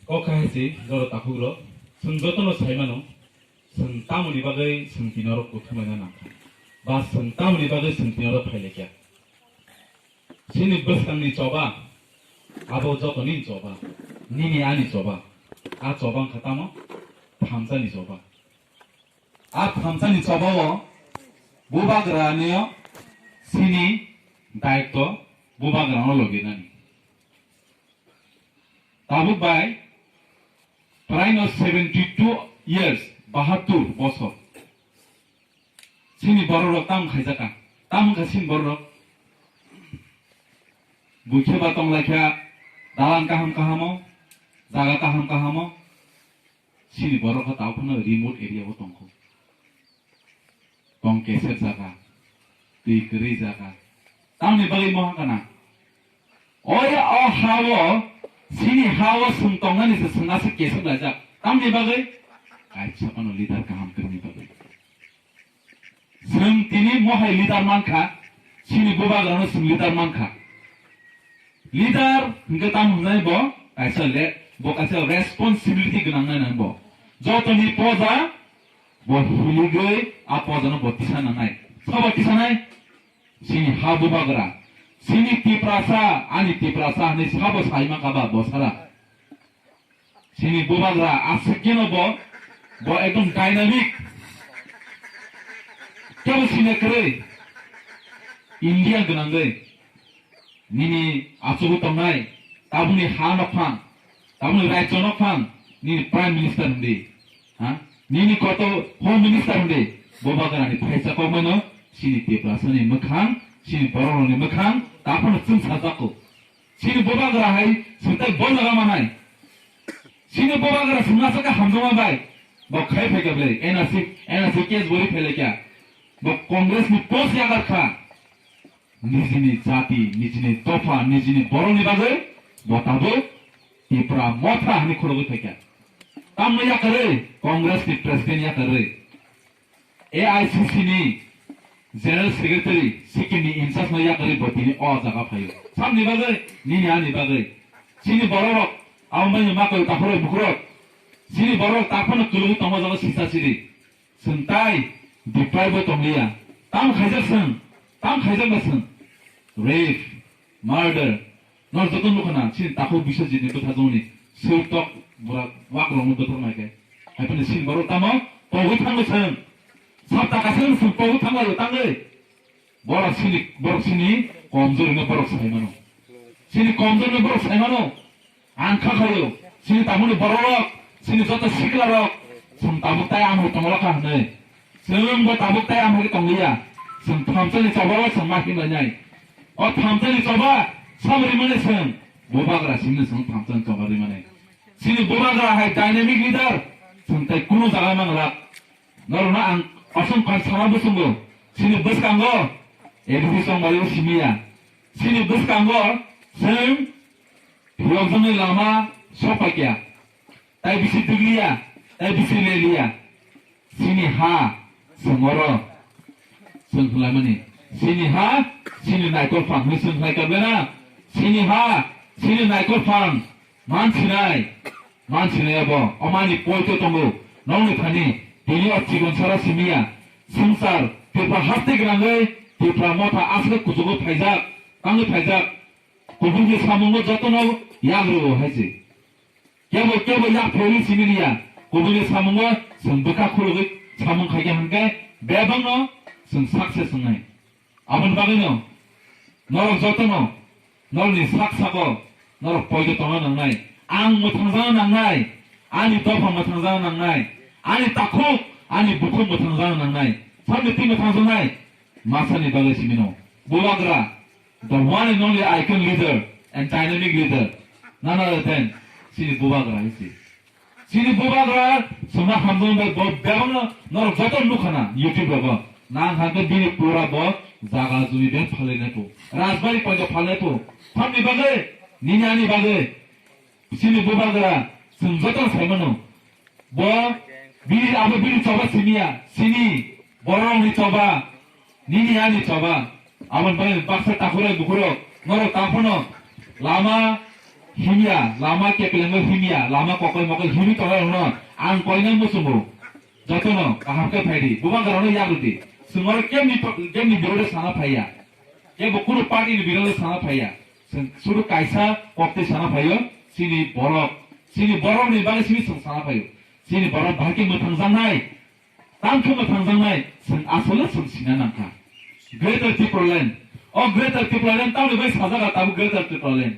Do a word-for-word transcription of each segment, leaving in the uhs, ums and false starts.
Kok hai si jora takhuk rok, chwng jotono sai mano, chwng tamoni bagwi chwng tini oro kuthumlaina nangkha, ba chwng tamoni bagwi chwng tini oro phailaikha. Chini bwskangni choba, abo jotoni choba, nini ani choba, a choba wngkha tamo thamsani choba. A thamsani chobao bubagrani sini daitw bubagrano loginani. Tabuk bai praino seventy two years, bahattur bosor. Sini bororok tam khaijaka, tam wngkha sini bororok. Buikhe ba tonglaikha dalan kaham kahamo, jaga kaham kahamo. Sini borok kha tao phano remote area o tongkho. Tong keser jaga, twi kwrwi jaga. Tamni bagwi moha kana? Oya o ha o, sini ha o swng tongnani se swngna se keser laijak. Tamni bagwi? Kaisa phano leader kaham kwrwini bagwi. Chwng tini mohai leader mankha, chini bubagrano chwng leader mankha. Leader hwnkhe tamo hwnai bo kaisa le, bo kaisa responsibility gwnang nai nang bo. Jotoni poja bo hiligwi a pojano bo tisa nangnai. Sabo tisanai? Chini ha bubagra. Chini Tiprasa, ani Tiprasa hwnwi sabo sai mankha ba bo sara. Chini bubagra aswk keno bo, bo ekdom dynamic. Kebo sini kwrwi. India gwnangwi. Nini achugo tongnai, tabukni ha nokphang, tabukni rajyo nokphang, nini Prime Minister hwndi, ha? Nini koto Home Minister hwndi, bubagrani phaisa kokmaino, chini Tiprasani mwkhang, chini borokrokni mwkhang, taphano chwng sajako. Chini bubagra hai swngtai bo jaga manai. Chini bubagra swngna sakha hamjakma bai. Bo khai phaikha bwlai, N R C, N R C case bori phailaikha. Bo Congress ni post yakarkha. Nijini jati, nijini dopha, nijini borokni bagwi bo tabuk Tipra Motha hwnwi khorogwi phaikha. Tamno yakarwi Congress ni president yakarwi. A I C C ni General Secretary, Sikkim ni in charge no yakarwi bo tini o jaga phaio. Samni bagwi, nini ani bagwi. Chini bororok, abo maino makoi takhorok bukhorok. Chini bororok taphano kwlwngwi tongo jaga sisa siri. Chwng tai deprive bo tongliya. Tam khaijak chwng, tam khaijak ba chwng. Rape, murder, Nor joto nukha na, chini takhuk Biswajit ni bwtha jongni swi tok bura wak rokno bwthar mai khe. Hai phano chini borok tamo pogwi thangwi chwng. Sab taka chwng chwng pogwi thanglaio tangwi. Borok chini, borok chini komjorino borok sai mano. Chini komjorino borok sai mano. Ang kha khaio, chini tabukni borok rok, chini joto sikla rok, chwng tabuk tai amhai tongla kha hwnwi. Chwng bo tabuk tai amhai tongliya. Chwng thamsani choba o chwng ma himlainai. O thamsani choba sabo rimani chwng. Bubagra simi chwng thamsani choba rimani. Chini bubagra hai dynamic leader chwng tai kunu jaga manglak. Norokno ang aswk phan sama bwswngo. Chini bwskango A D C chongbario simiya. Chini bwskango chwng phiyokjaknai lama sokpaikia. Tai bisi dwgliya, tai bisi leliya. Chini ha, chwng oro, chwng khlaimani. Chini ha, chini naikol phang hwnwi chwng khlai kabena. Chini ha, chini naikol phang, man sinai, man sinai abo, omani poito tongo. Nokni thani, tini o chikon sara simiya. Swngchar, Tripura haste gwnangwi, Tripura motha aswk kuchugo phaijak, tangwi phaijak. Kubuni samungo jotono yagrwo hai se. Kebo, kebo yak pheli simi liya. Kubuni samungo chwng bwkha khulugwi samung khaikha hwnkhe bebakno chwng success wngnai. Aboni bagwino norok jotono norokni sak sago norok poito tongna nangnai. Ang mwthangjana nangnai. Ani dopha mwthangjana nangnai. Ani takhuk, ani bukhuk mwthangjana nangnai. Sabni twi mwthangjaknai? Masani bagwi simino. Bubagra, the one and only icon leader and dynamic leader, none other than chini bubagra hai se. Chini bubagra, chwngno hamjakmani bai bo bebakno norok joto nukha na YouTube rogo. Nang hwnkhe bini pura bo jaga jumi beng phalwi nai phu. Rajbari poito phalwi nai phu. Tamni bagwi, nini ani bagwi. Chini bubagra, chwng joto sai mano. Bo bini, abo bini choba simiya, chini borokni choba, nini ani choba. Aboni bagwi baksa takhurok bukhurok, norok taphano lama himya, lama keplengno himya, lama kokoi mokoi himwi tongnai rokno ang koina muchungo. Jotono kaham khe phaidi, bubagrano yakrwdi. Chwng oro kemni, kemni birodo sana phaiya. Kebo kunu party ni birodo sana phaiya. Chwng sudu kaisa koktwi sana phaio, chini borok. Chini borokni bagwi simi chwng sana phaio. Chini borok bahai khe mwthangjaknai. Tamo khe mwthangjaknai, chwng asole chwng sina nangkha. Greater Tipraland. O Greater Tipraland tamni bai sajak a tabuk Greater Tipraland.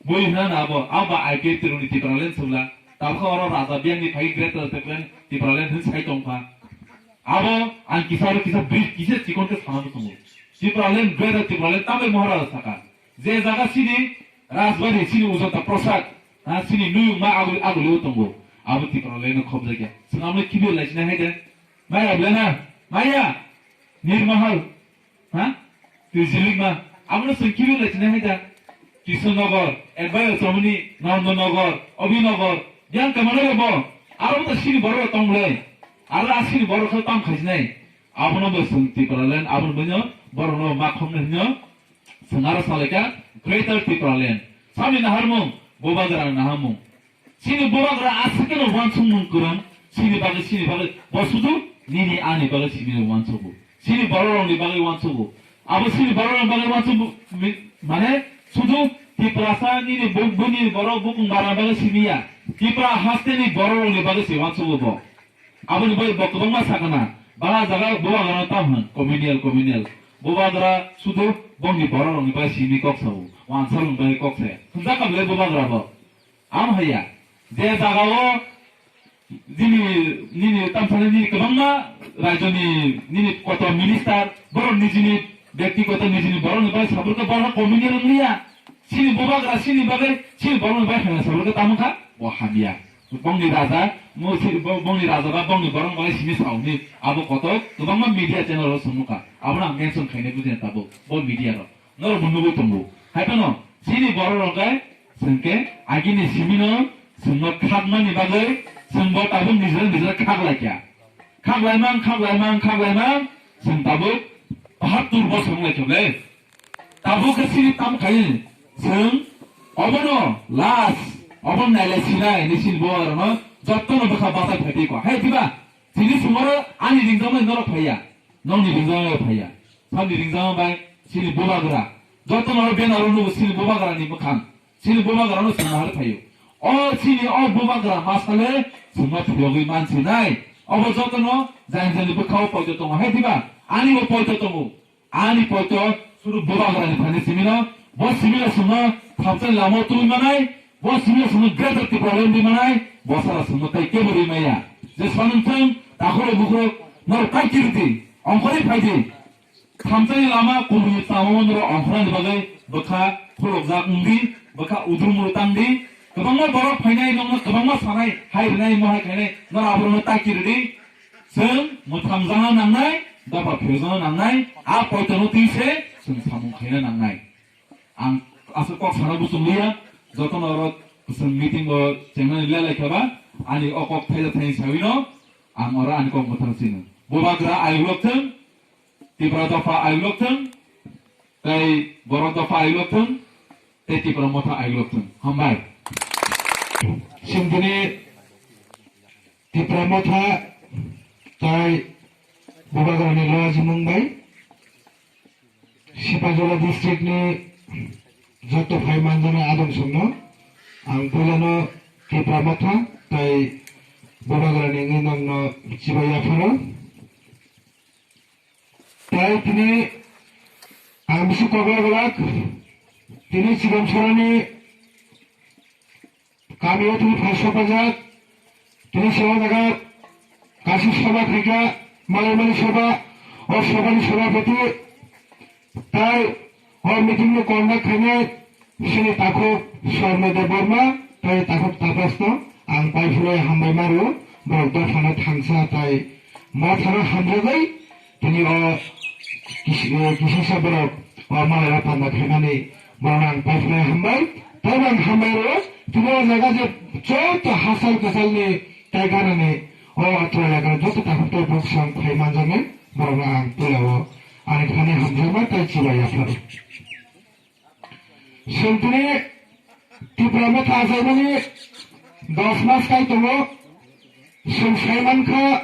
Bui hwnna na abo, abo ba I P F T rokni Tipraland swngla. Tabuk oro raja biyangni phai Greater Tipraland, Tipraland hwn sai tongkha. Abo ang kisa oro kisa brief kisa chikon khe sana tongo. Tipraland, Greater Tipraland tamni Maharaja saka. Je jaga chini Rajbari, chini Ujanta Prasad, ha, chini nuyungma aguli, aguli o tongo. Abo Tipraland no khobjakya. Chwng amo kibil lai sinai hai de. Maya bwlena, maya. Nirmahal. Ha? Twi Jilikma. Abono chwng kibil lai sinai hai da. Kishonnagar, Edbayo Chomoni, Nandanagar, Abhinagar. Biyang kamano bo. Aro ta chini borok tong le. Aro a chini borok khe tam khaisnai. Abono bo chwng Tipraland, abono bo borokno ma khomna hino. Chwng aro salaikha Greater Tipraland. Sami naharmung, Bubagra naharmung. Chini bubagra aswk kheno uansukmung kwrwng, chini bagwi, chini bagwi, bo sudu nini ani bagwi simi uansugo. Chini bororokni bagwi uansugo. Abo chini bororokni bagwi uansugo, mi-, mane sudu Tiprasa nini bu-, buni borok bukung bara bagwi simi ya. Tipra hasteni bororokni bagwi se uansugo bo. Aboni bagwi bo kwbangma sakana, baha jaga bubagrano tam hwn, communal, communal. Bubagra sudu bongni bororokni bagwi simi kok sao, uansarokni bagwi kok saya. Hwnjakha belai bubagra bo. Amo haiya, je jagao nini, nini tamsani nini kwbangma rajyoni nini koto minister, borok nijini byaktigoto nijini borokni bai saburka borok communal wngliya. Chini bubagra, chini bagwi, chini borokni bai hamya saburka tamo kha, bo hamya. Bongni raja, mo si-, bo-, bongni raja ba bongni borok bai simi sauni, abo koto kwbangma media channel o sumukha. Abono ang mention khainai bujina tabuk, bo media rok. Norok bo nugwi tongo. Hai phano, chini borok rok khe, chwng khe, agini simino, chwngno khakmani bagwi, chwng bo tabuk nijra nijra khak laikya. Khak laimang, khak laimang, khak laimang, chwng tabuk bahattur bosor wng laikya le. Tabuk khe chini tam khai, chwng obono last, obono nailai sinai, ni chini borok rokno, jottono bwkha bachai phai twi kha. Hai diba, chini sumaro ani ringjakmani norok phaiya, nokni ringjakmani phaiya, sabni ringjakma bai chini bubagra. Jottono oro banner o nugo chini bubagrani mwkhang. Chini bubagrano chwngno hari phaio. O chini o bubagra masale chwngno phiyogwi mansinai. Obo jotono jani jani bwkhao poito tongo. Hai diba? Ani bo poito tongo. Ani poito sudu bubagrani thani simino. Bo simino chwngno thamsani lama twi manai. Bo simino chwngno greater Tipraland di manai. Bo sara chwngno tai kebo ri maya. Je sanung chwng takhoro bukhoro nor kai kirdi. Ongkhorwi phaidi. Thamsani lama kubui tamo norok ongkhornani bagwi bwkha khulukjak wngdi, bwkha udrumro tangdi. Kwbangma borok phainai, nokno kwbangma sanai, hai rwnai, mohai khainai, norok aborokno taki rwdi. Chwng mwthangjakna nangnai, dopha phiyokjakna nangnai, a poitono twi se chwng samung khaina nangnai. Ang aswk kok sana buchungliya, jotono oro chwng meeting o chengnani lelai khe ba, ani o kok thaida thani sawino, ang oro ani kok mwthang sino. Bubagra ayuk lok thwng, Tipra dopha ayuk lok thwng, tei borok dopha ayuk lok thwng, tei Tipra motha ayuk lok thwng. Hambai. Chwng tini Tipra motha tei Bubagrani loyajimung bai Sipahjola district ni joto phai manjana adong songno ang puilano Tipra motha tei Bubagrani wngwi nongno chibai yapharo. Tai tini ang bisi kokla glak, tini Chigamsorani kamio tini phai sopajak, tini sebo jaga kaisa soba khaikha, malai mani soba, o sobani sobapati, tai o meeting no conduct khainai, Sini takhuk Swarno Debbarma tei takhuk Tapasno ang paiphlai hambai maro, borok dophano thangsa tei mothano hamjagwi tini o kis-, eh, kisisa borok o malai o panda khaimani borokno ang paiphlai hambai. Tei ang hambai rwo tini o jaga je joto hachal kwchalni tei ganani o athra yagra joto takhuk tei bukhuksong phai manjaknai borokno ang puila o ani thani hamjakma tei chibai yapharo. Sentini Tipra Motha achaimani dos mas kai tongo. Chwng sai mankha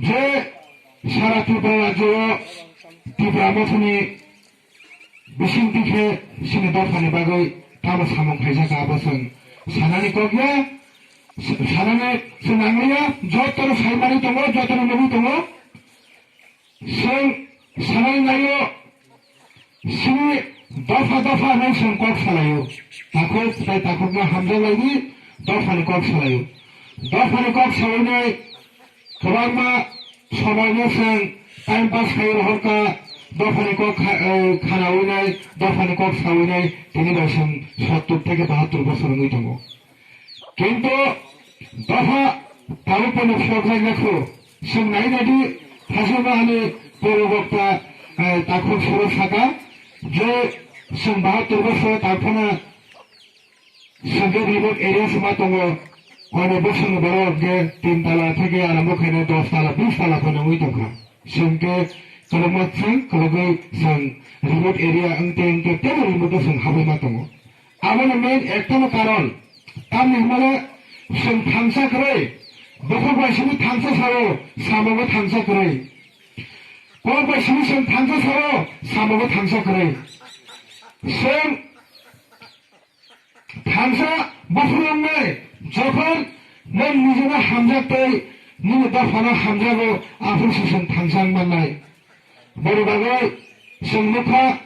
je sara Tripura rajyo o Tipra Mothani bisingtwi khe chini dophani bagwi tamo samung khaijak, abo chwng sanani kok ya, sanani chwng nangliya, jotono saimani tongo, jotono nugwi tongo. Chwng sanai naio, chini dopha dopha hwnwi chwng kok salaio. Takhuk tei takhukno hamjak laidi dophani kok salaio. Dophani kok salainai kwbangma somoino chwng time pass khai rohorkha, dophani kok kha-, eh, khanaui nai, dophani kok saui nai, tini bai chwng sottur theke bahattur bosor wngwi tongo. Kintu dopha tabuk pono phiyokjak yakho. Chwng nai naidi, Phasingno ani purbo bokta, eh, takhuk soro saka je chwng bahattur bosor tangphano chwng khe remote area se ma tongo. Ani bosongni borok hwnkhe tin tala theke arombo khaina dos tala, bis tala phano wngwi tongkha. Chwng khe kwbangma chwng kwbagwi chwng remote area wngte wngte teibo remote o chwng habwi ma tongo. Aboni main ektano karon, tamni hwnmale chwng thangsa kwrwi, bukhuk bai simi thangsa sao, samungo thangsa kwrwi. Kok bai simi chwng thangsa sao, samungo thangsa kwrwi. Chwng thangsa buphuru wngnai, jokhon nwng nijino hamjak tei nini dophano hamjago, aphuru se chwng thangsa wng mannai. Boni bagwi chwng nukha,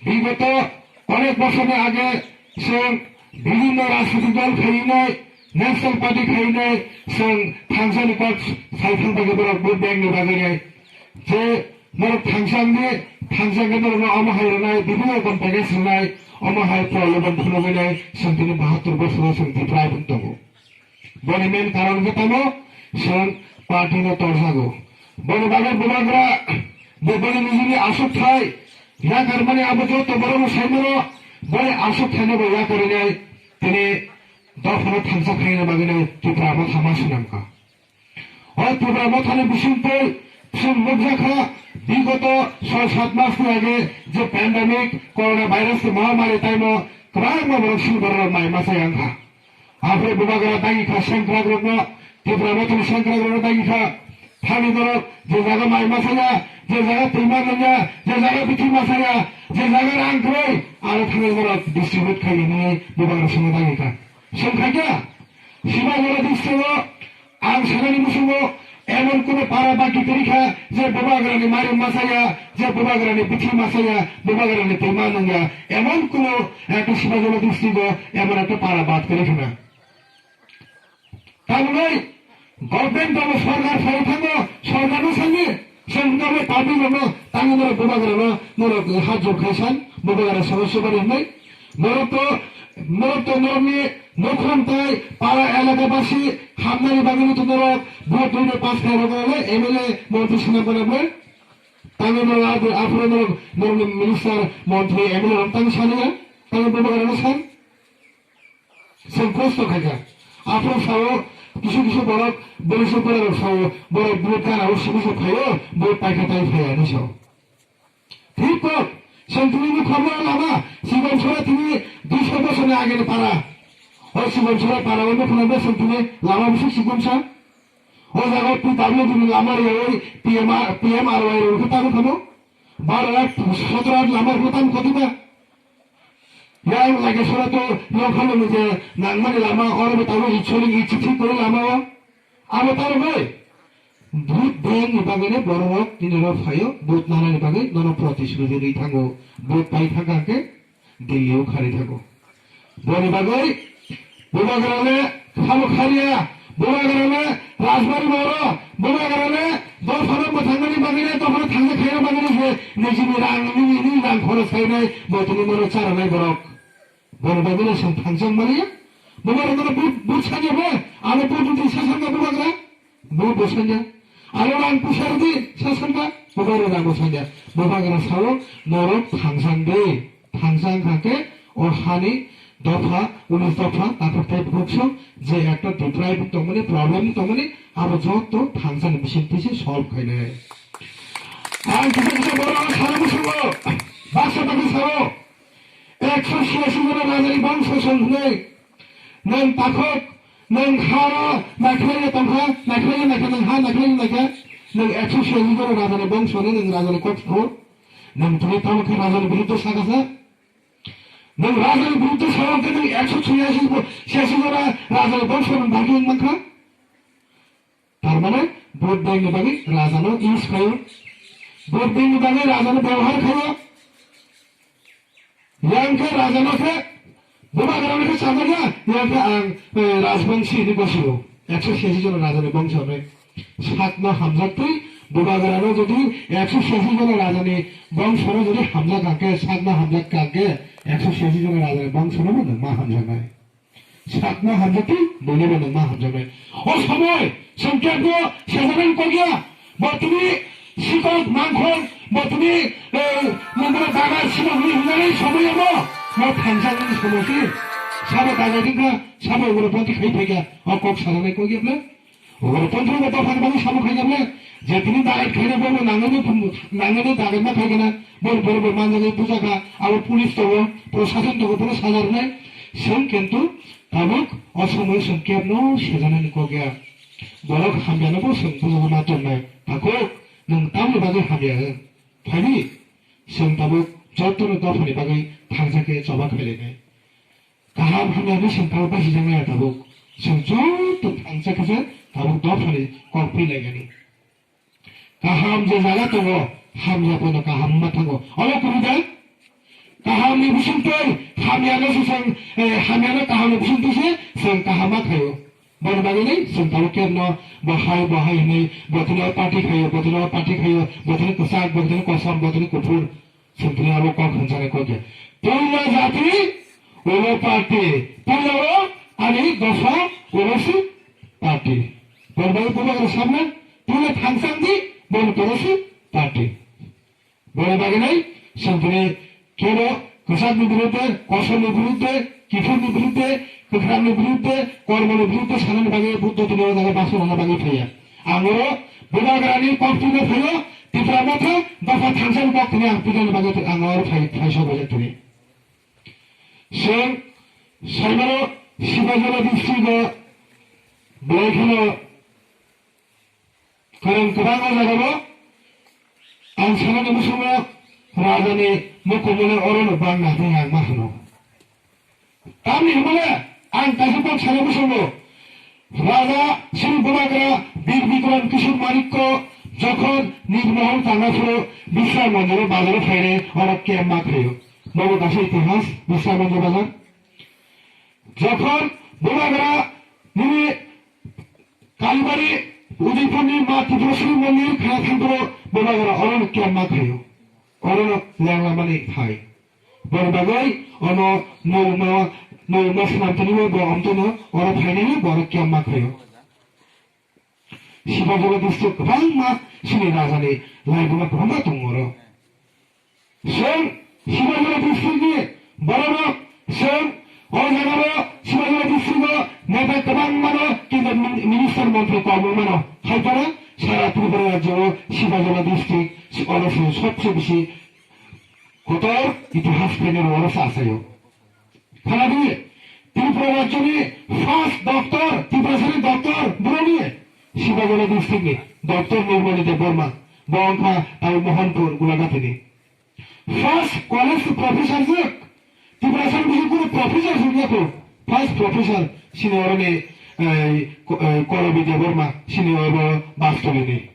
bigoto onek bosorni age chwng bibhinno rajnitik dol khaiwi nai, National Party khaiwi nai, chwng thangsani kok sai thang bagwi borok vote bank ni bagwi nai. Je norok thangsa wngdi, thangsa wngkhe norokno omo hai rwnai, bibhinno rokom package rwnai, omo hai prolobon phunugwi nai, chwng tini bahattur bosoro chwng deprive wng tongo. Boni main karon khe tamo chwng party no torjago. Boni bagwi bubagra bo boni nijini aswk thai yakarmani abo joto borokno saimano boni aswk thaino bo yakarinai tini dophano thangsa khaina bagwino Tripura bo thama swnamkha. O Tripura Mothani bisingtwi chwng nukjakha, bigoto soi sat masni age je pandemic corona virus ni mahamari time o kwbangma borok sini borok mai masa yang kha. Aphuru bubagra dagi kha sengkrakrokno, Tripura Mothani sengkrakrokno dagi kha. Thani norok je jaga mai masaya, je jaga twima nangya, je jaga bithi masaya, je jaga rang kwrwi, aro thani norok distribute khainani bubagra songno dagi kha. Songkhaikha, Sibajola district o ang sanani musungo emon kuno para baki kwrwi kha je bubagrani mari masaya, je bubagrani bithi masaya, bubagrani twima nangya, emon kuno ekta Sibajola district o emon ekta para bad kwrwi khna. Tamoni government dolo sorkar phai thango, sorkar no sani, sengkamo public no tangwi norok bubagra no norok hajor khaisan, bubagra sabo sobari hwnwi. Norok to, norok to norokni nokhrom tai para elaka basi hamnani bagwi no to norok vote rwino pass khai rok le M L A montri swnam gana bwle. Tangwi norok abo aphuru norok norokni minister montri M L A rok tangwi saniya, tangwi bubagra no san. Chwng kosto khaikha. Aphuru sao, kisu kisu borok, bwrwi se borok sao, borok vote gana o simi se phaio, vote paikha tai phaiya hinwi sao. Thik kok, chwng tini ni khorna lama, Chikon Sora tini duiso bosor ni age ni para. O Chikon Sora para o nukho na be chwng tini lama bwswk chikon sa. O jaga o P W D ni lama rwui P M R, P M R Y rwui khe tamo tamo. Baro lakh sotoro lakh lama rwui tamo khoti ba. Yang lage sora to nokha nokni je nangmani lama oro bo tabuk ichoni ichi thik kori lama o. Abo tamo bai. Vote bank ni bagwi ne borok rok tini rok phaio, vote nana ni bagwi nono protisrudi rwi thango. Vote pai thangkha khe Delhi o khari thango. Boni bagwi bubagrane khamo khariya, bubagrane Rajbari moro, bubagrane dophano mwthangmani bagwino, dophano thangsa khaina bagwino je nijini rang, nini, nini rang khorok khainai, bo tini mono charanai borok. Boni bagwino chwng thangsa wngmani, bubagrano but, but sanya bo, ano but rwdi sasanga bubagra. Bo bosanya. Aro rang pusar di, sasanga. Bubagra rang bosanya. Bubagra sao, norok thangsang de. Thangsang kha khe, o hani dopha, unis dopha, takhuk tei bukhuk song, je ekta deprive tongmani, problem tongmani, abo joto thangsang bising tisi solve khainai. Ang kisa kisa borok ano sana musungo, baksa baksa sao. Ekso siyasi jona rajani bongso song hwnwi nwng takhuk, nwng haro naikhlaiwi tongkha, naikhlaiwi naikha, nwng ha naikhlaiwi naikha, nwng ekso siyasi jona rajani bongso hwnwi nwng rajani kok sao. Nwng tini tamo khe rajani biruddo sakha sa. Nwng rajani biruddo sao khe nwng ekso siyasi bo, siyasi jona rajani bongso nwng bagwi wng mankha. Tar mane vote bank ni bagwi rajano use khaio. Vote bank ni bagwi rajano byabohar khaio. Yang khe rajano khe bubagrano khe sajakya, yang khe ang, eh, rajbongsi hinwi gosio. Ekso siyasi jona rajani bongso hinwi. Sakno hamjaktwi bubagrano jodi ekso siyasi jona rajani bongsono jodi hamjak kha khe, sakno hamjak kha khe, ekso siyasi jona rajani bongsono bo nwng ma hamjaknai. Sakno hamjakti, buinobo nwng ma hamjaknai. O somoi, chwng kebo sejanani kok ya. Bo tini sikok mangkhor, bo tini, eh, nongkhoro daga sima hwnwi hwnjani somoi abo. Mo thangjani somoi si. Sabo daga ringkha, sabo ugroponthi khai phaikha. O kok sajaknai kok ya bwle. Ugroponthi bo dophani bagwi sabo khaikha bwle. Je tini daga khaina bo nangani, nangani daga ma khaikha na. Bo, bo, bo manjagwi bujakha. Abo police tongo, prosason tongo, bono saja rwnai. Chwng kintu Tabuk o somoi chwng kebno sejanani kok ya. Borok hamyano bo chwng bujagwi ma tongnai. Takhuk, nwng tamni bagwi hamya hwn? Phaidi, chwng tabuk jotono dophani bagwi thangsa khe choba khailainai. Kaham hamyani chwng tabuk basijaknai ya tabuk. Chwng joto thangsa khe se tabuk dophani kok pilainani. Kaham je jaga tongo, hamya bono kaham ma thango. Omo kubui da? Kaham ni bisingtwi hamya no se chwng, eh, hamya no kaham ni bisingtwi se chwng kaham ma khaio. Boni bagwi ni chwng tabuk kebno bo hai, bo hai hinwi, bo tini o party khaio, bo tini o party khaio, bo tini kwchak, bo tini kosom, bo tini kuphur. Chwng tini abo kok hwnjaknai kok ya. Puila jati, ulo party. Puila o ani dopha, ulo si party. Borbai bubagra sabna, puila thangchang di, boni pore si party. Boni bagwi nai, chwng tini kebo kwchakni birudde, kosorni birudde, kiphilni birudde, kwkhrangni birudde, kormoni birudde sanani bagwi Buddho tini o jaga basonani bagwi phaiya. Ang oro bubagrani kok tino phaio, Tipra Motha dopha thangsani kok tini ang pilani bagwi ang oro phai, phai sok bajak tini. Chwng saimano Sibajala district o belai kheno kwrwng kwbangma jagao ang sanani bwskango rajani mukumuni orono bangna hinwi ang ma hwno. Tamni hwnmale ang kaisa kok sana bwskango, Raja Sri Bubagra Bir Bikram Kishore Manikko jokhon Nirmohol tangnaphuru Bisram Manjoro bazaro phainai oro camp ma khaio. Bobo kaisa itihas Bisram Manjor bazar. Jokhon Bubagra nini Kalibari Udaipurni Ma Tripureshwari Mondir khana thangphuru Bubagra orono camp ma khaio. Orono lenglamani phai. Boni bagwi ono nokma, nokma swnam tini bo, bo omtono oro phainani borok kemma khaio. Sibajala district kwbangma chini rajani laibuma kwbangma tongo oro. Chwng Sibajala district ni bororok, chwng o jagao Sibajala district o neta kwbangmano, kintu min-, minister montri kobong mano. Haipara sara Tripura rajyo o Sibajala district oro chwng sobse bisi kotor itihas phainai rok oro sa asaio. Khanadi, Tripura rajyoni first doctor, Tiprasani doctor, boroni, Sibajala district ni, Doctor Nirmani Debbarma, bo wngkha tei Mohanpur, Golaghati ni. First college professor je, Tiprasani bisi kunu professor se wngya kho, first professor, sini oroni, eh, ko-, eh, Korobi Debbarma, sini oro Bastoli ni.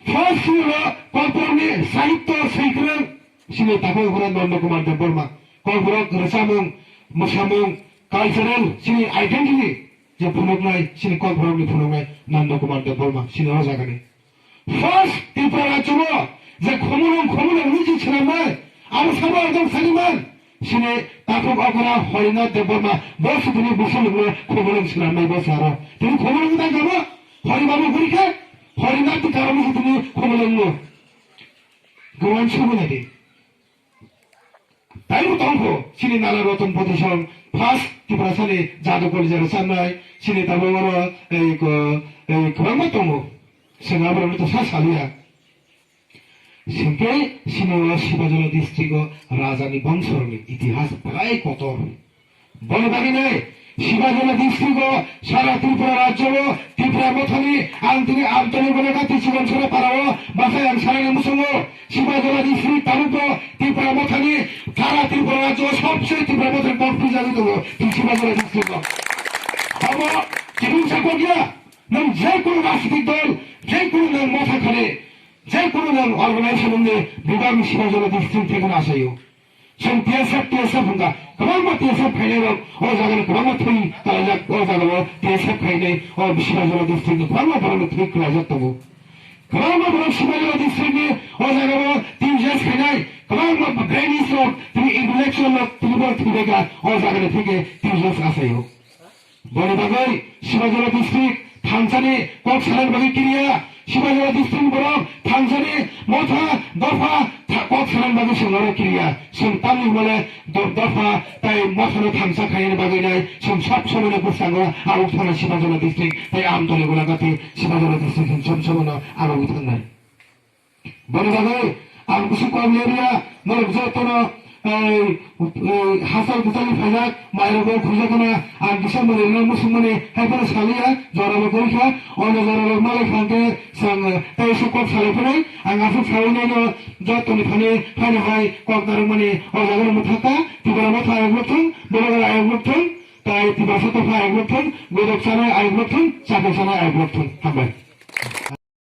First year o Kokborok ni sahitya saikrang sini takhuk hora Nanda Kumar Debbarma. Kokborok rwchapmung, mwsamung, cultural sini identity je phunuknai sini Kokborok ni phunuknai Nanda Kumar Debbarma sini o jaga ni. First Tripura rajyo o je Khumulwng, Khumulwng hwnwi je swnamnai, abo sabo ekdom sani man. Sini takhuk okra Harinath Debbarma, bo se tini Busulwng no Khumulwng swnamnai bo se aro. Tini Khumulwng tang kha bo? Haribabu hori khe, Harinath ni karon se tini Khumulwng no. Gowan subu nai di. Tai bo tong kho, sini Nana Ratan Poti song, first Tiprasani Jadu College rwchapnai, sini tabuk oro, ei ko, ei kwbangma tongo. Chwng aborokno to sa saliya. Singke sini o Sibajola district o raja ni bongso ni itihas belai kotor. Boni bagwi nai Sibajola district o sara Tripura rajyo o Tripura mothani ang tini Amtoni Bonagati Chikonsora para o bwsai ang sanani muchungo Sibajola district tabuk o Tripura mothani sara Tripura rajyo o sobse Tripura mothani kok pijagwi tongo tini Sibajola district o. Abo chibung sakok ya. Nwng je kunu rajnitik dol, je kunu nwng motha khani, je kunu nwng organization wngni bebak ni Sibajola district thekno asaio. Chwng T S F, T S F wngkha, kwbangma T S F khainai rok o jaga ni kwbangma thwi kalaijak o jaga o T S F khainai o Sibajola district ni kwbangma borok ni thwi kalaijak tongo. Kwbangma borok Sibajola district ni o jaga o T S F khainai kwbangma brains rok tini intellectual rok tini borok thwi baikha o jaga ni thwi khe T S F asaio. Boni bagwi Sibajola district thansani kok sanani bagwi kiriya, Sibajola district borok thansani motha dopha tha-, kok sanani bagwi chwng oro kiriya. Chwng tamni hwnmale do-, dopha tai mothano thansa khainani bagwi nai chwng sab somoino bwskango abuk thana Sibajola district tai Amtoni Gunagati Sibajola district chwng sab somoino abugwi thangnai. Boni bagwi ang bisi kok lerya, norok jotono, ei, ei, hachal bwchali phaijak, mairokbo khujak khna, ang kisa mwrwirokno muchungmani hai phano saliya, jorabo kwrwikha, ono jorabo malai kha hwnkhe chwng, eh, tei sukok salai phano, ang aswk saui nai no jotoni thani phaino hai kok narwkmani o jagano mwthakha, Tipra motha ayok lok thung, Borok ayok lok thung, tei Tiprasa tongkha ayok lok thung, godok chanai ayok lok thung, chakri chanai ayok lok thung. Hambai.